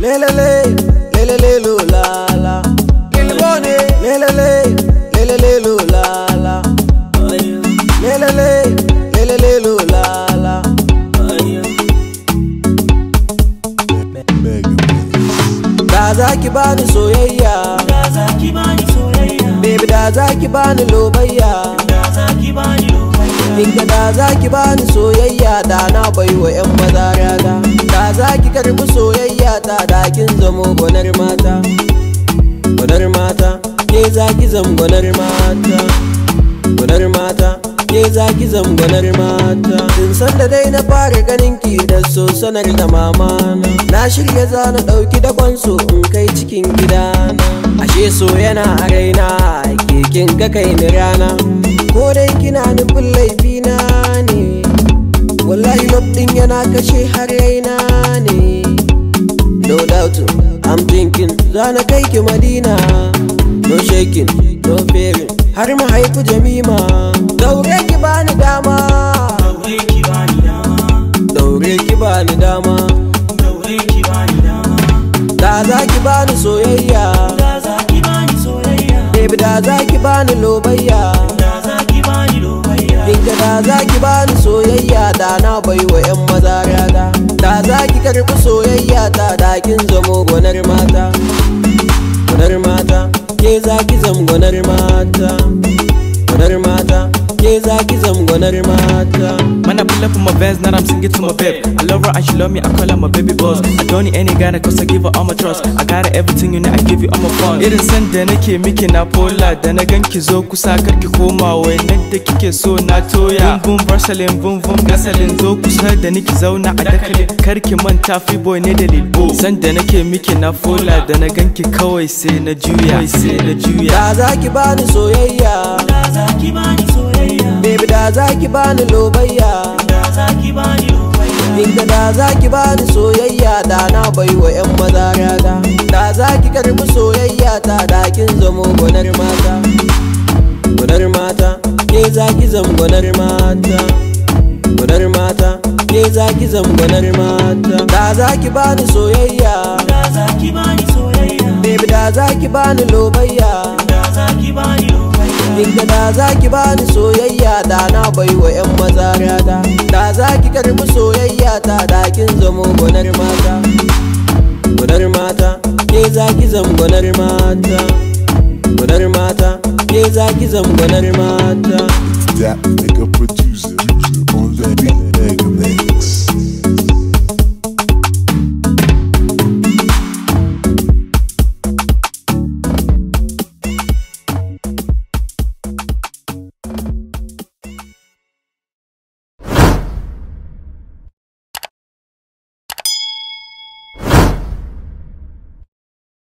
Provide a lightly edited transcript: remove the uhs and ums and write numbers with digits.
Lelele, lelele lo la la. Lilibone, lelele, lelele lo la la. Lelele, lelele lo la la. Da za ki bani soyayya, Da za ki bani soyayya, baby, da za ki bani lobayya. Da za ki bani lobayya, Kinga da za ki bani soyayya, da na baiwa 'yan maza rata. Da za ki karbi soyayya ta, da kin zamo gwanar mata. Gwanar mata, ke za ki zam gwanar mata. Gwanar mata, ke za ki zam gwanar mata. Tun san da dai na fara ganin ki da so sanar da mama na. Na shirya za na ɗauki dakon so in kai cikin gidana. Ashe so yana a raina, ke kin ga kai ni rana. Ko dai kina nufin laifina ne, wallahi love din yana kashe har raina ne. No doubt, I'm thinking zana kai ki Madina. No shaking, no fearing, har mu haifi Jamima. Daure ki bani dama, daure ki bani dama, daure ki bani dama. Daure ki bani dama. Da za ki bani soyayya, Da za ki bani soyayya, baby, da za ki bani lobayya. Da za ki bani lobayya, Kinga da za ki bani soyayya, da na baiwa 'yan maza rata. Da za ki karbi soyayya ta, da kin zamo gwanar mata. Gwanar mata, ke za ki zam gwanar mata. Gwanar mata, ke za ki zam gwanar mata. Man, I pull up in my Vans, now I'm singing to my babe. I love her and she love me, I call her my baby boss. I don't need any guy, 'cause I give her all my trust. I got her everything you need, I give you all my funds. Irin san da nake miki na pola, da na ganki zo kusa karki koma, wainan da kike so na toya. Boom boom Vaseline, boom boom gasoline, zo kusa da niki zauna a dakali. Karki manta free boy ne da lilbo. San da nake miki na fola, da na ganki kawai sai na juya, sai na juya. Da za ki bani soyayya, Da za ki bani soyayya, baby, da za ki bani lobayya. Da za ki bani lobayya, Kinga da za ki bani soyayya, da na baiwa 'yan maza rata. Da za ki karbi soyayya ta, da kin zamo gwanar mata. Gwanar mata, ke za ki zam gwanar mata. Gwanar mata, ke za ki zam gwanar mata. Da za ki bani soyayya, Da za ki bani soyayya, baby, da za ki bani lobayya. Da za ki bani lobayya, Kinga da za ki bani soyayya, da na baiwa 'yan maza rata. Da za ki karbi soyayya ta, da kin zamo gwanar mata. Gwanar mata, ke za ki zam gwanar mata. Gwanar mata, ke za ki zam gwanar mata. That nigga producer.